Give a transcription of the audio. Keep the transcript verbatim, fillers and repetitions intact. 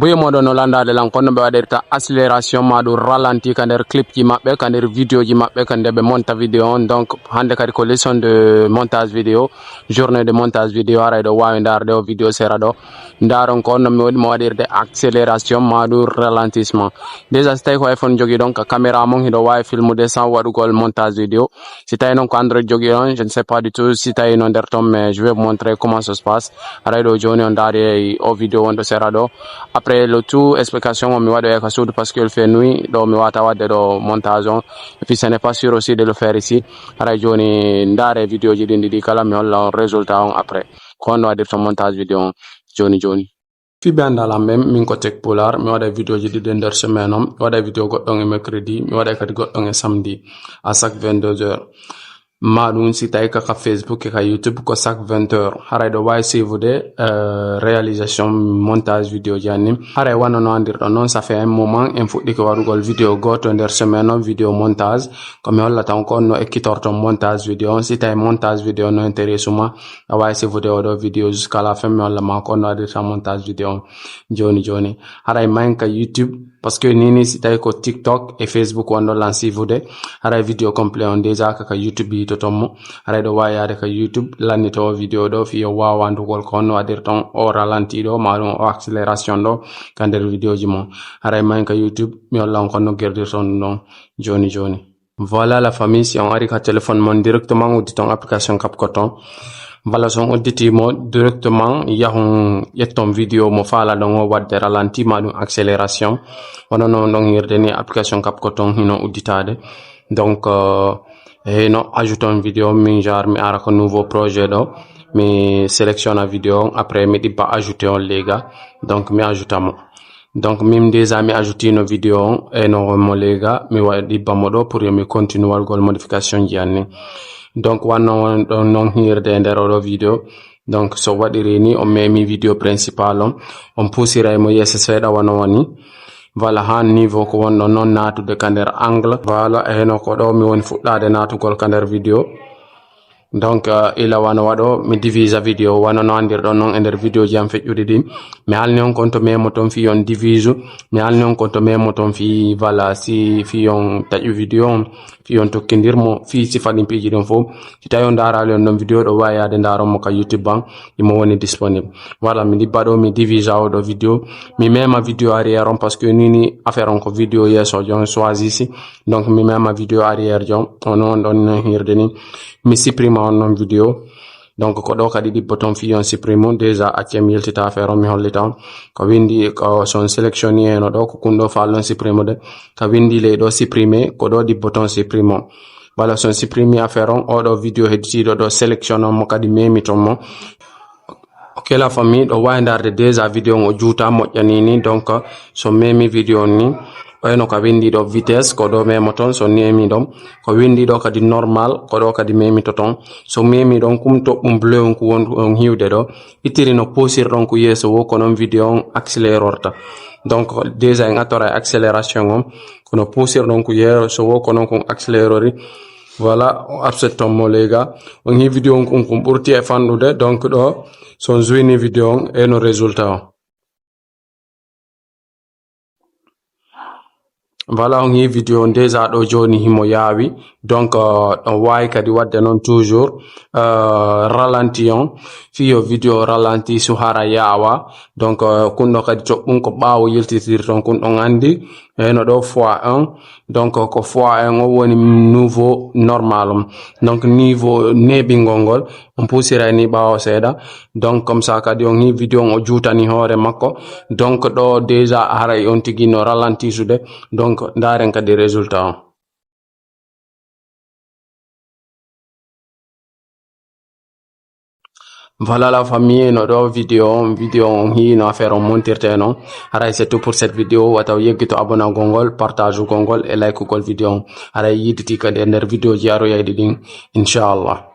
Buye moɗon no landaade lan, kono ɓe waɗirta accélération ma ɗum ralenti ka nder clip ji maɓɓe, ka nder vidéo ji maɓɓe, ka nde ɓe monta vidéo on. Donc hannde kadi ko leçon de montage vidéo, journée de montage vidéo. Haray ɗo waawi ndaarde o vidéo sera ɗo. Ndaaron ko on no mi waɗi mo waɗirde accélération ma ɗum ralentissement. Déjà si tawi ko iPhone jogi ɗon, ka caméra mon hiɗo waawi filmude sans waɗugol montage vidéo. Si tawi noon ko Android jogi ɗon, je ne sais pas du tout si tawi no nder ton, mais je vais vous montrer comment ça se passe. Haray ɗo jooni on ndaari o vidéo wonɗo sera ɗo. Après le tout, explication on mi waɗoya ka suudu parce que il fait nuit, ɗo mi wata waɗde ɗo montage on. Et puis ce n'est pas sûr aussi de le faire ici. Haray jooni ndaare vidéo ji ɗin ɗiɗi kala, mi holla on résultat on après. Ko on no waɗirta montage vidéo on jooni jooni. Fii ɓe anndaali lan ɓen, min ko Tech Pulaar, mi waɗay vidéo ji ɗiɗi nder semaine on. Mi waɗay vidéo goɗɗo on e mercredi, mi waɗay kadi goɗɗo on e samedi à chaque vingt-deux heures. Ma ɗum si tawi ka, ka Facebook e ka YouTube ko chaque vingt heures. Haray ɗo waawi suivre, euh, réalisation montage vidéo ji an ni. Haray wano no anndirɗon non, ça fait un moment en fuɗɗike waɗugol vidéo gooto nder semaine on, vidéo montage. Ko mi hollata on ko on no ekkitorton montage vidéo on. Si tawi montage vidéo no intéresse ma, a waawi suivre oɗo vidéo jusqu'à la fin, mi holla ma ko on no waɗirta montage vidéo on jooni jooni. Haray mayen ka YouTube, parce que ni ni si tawi ko TikTok e Facebook wonɗo lan suivre, haray vidéo complet on déjà ka, ka YouTube yitoton mo. Haray ɗo waawi yaade ka YouTube, lannito o vidéo ɗo, fii yo waawa anndugol ko on no waɗirton o ralenti ɗo, ma ɗum o accélération ɗo ka nder vidéo ji mon. Haray mayen ka YouTube, mi holla on ko on no gerdirton ɗum ɗon jooni jooni. Voilà la famille, si on ari ka téléphone mon directement, udditon application CapCut on. Voilà, si on udditi mo directement, yahon ƴetton vidéo mo faalaɗon o waɗde ralenti ma ɗum accélération. Wano no on ɗon hirde ni, application CapCut on hino udditaade. Donc, euh, hino ajouton vidéo, min genre mi ara ko nouveau projet ɗo, mi sélectionna vidéo on, après mi ɗibba ajouter on les gars. Donc mi ajouta mo. Donc min déjà mi ajoutino vidéo on, e no mo les gars, mi waɗi ɗibba mo ɗo pour yo mi continue waɗugol modification ji an ni. Donc wano on ɗon non hirde e nder oɗo vidéo. Donc so waɗiri ni on memi vidéo principal on, on pusiray mo yeeso seeɗa wano woni. Voilà, han niveau ko wonɗo non naatude ka nder angle. Voilà, e heno ko ɗo mi woni fuɗɗaade naatugol ka nder vidéo. Donc, euh, ila wano waɗo, mi divisa vidéo, wano no anndirɗon non e nder vidéo ji am feƴƴuɗi ɗin. Mi halni on kon to memoton fii on divisu, mi halni on kon to memoton fii, voilà, si fii on taƴu vidéo on, fii on tokkindir mo, fii sifa ɗin piiji ɗin fof. Si tawi on ndaaraali on ɗon vidéo ɗo, waawi yaade ndaaron mo ka YouTube an, imo woni disponible. Voilà, mi ɗibba ɗo, mi divisa oɗo vidéo. Mi mema vidéo arrière on, parce que ni ni affaire on ko vidéo yeeso jon choisisi. Donc mi mema vidéo arrière jon, on on ɗon no hirde ni. Mi supprima on non vidéo. Donc ko ɗo kadi ɗibbo ton fii on supprime on. Déjà accee mi yiltita affaire on, mi hollita on. Ko windi ko son sélectionné no ɗo, ko kun ɗo faalon supprime de. Ka windi ley ɗo supprime, ko ɗo ɗibbo ton supprime on. Wala son supprime affaire on, oɗo vidéo hedditiɗo ɗo sélectionne on mo kadi memi ton mo. Ok la famille, ɗo waawi ndaarde déjà vidéo on o juuta moƴƴani ni. Donc so memi vidéo on ni, oyno ka windi ɗo vitesse, ko ɗo memo ton, so memi ɗon, ko windi ɗo kadi normal, ko ɗo kadi memi to ton. So memi ɗon kum toɓɓum bleu on ko won on hiwde ɗo, ittiri no puusirɗon ko yeeso wo, ko non vidéo on accélérorta. Donc déjà en attora e accélération on, kono puusirɗon ko yeeso wo, ko non kon accélérori. Voilà, on accepte on mo les gars. On hi vidéo on kon, kon ɓurti e fanɗude. Donc ɗo, so on juini vidéo on e no résultat on. Voilà, on hi vidéo on déjà ɗo jooni himo yaawi. Donc, euh, on waawi kadi waɗde noon toujours, euh, ralenti on. Fii yo vidéo ralenti so hara yaawa. Donc, euh, kunɗo kadi toɓɓum ko ɓaawo yiltitirton kun, on anndi. Heno ɗo fois un. Donc ko fois un o woni niveau normal on. Donc niveau neeɓingol ngol, on pusiray ni ɓaawo seeɗa. Donc comme ça kadi on hi vidéo on o juutani hoore makko. Donc ɗo déjà haray on tigi no ralentisude. Donc ndaaren kadi résultat on. Voilà la famille, no ɗo vidéo on, vidéo on hi no affaire on montirte non. Haray c'est tout pour cette vidéo. Wata o yeggito abonnagol ngol, partagugol ngol e likegol vidéo on. Haray yiiditi kadi e nder vidéo ji aroyayɗi ɗin, inchallah.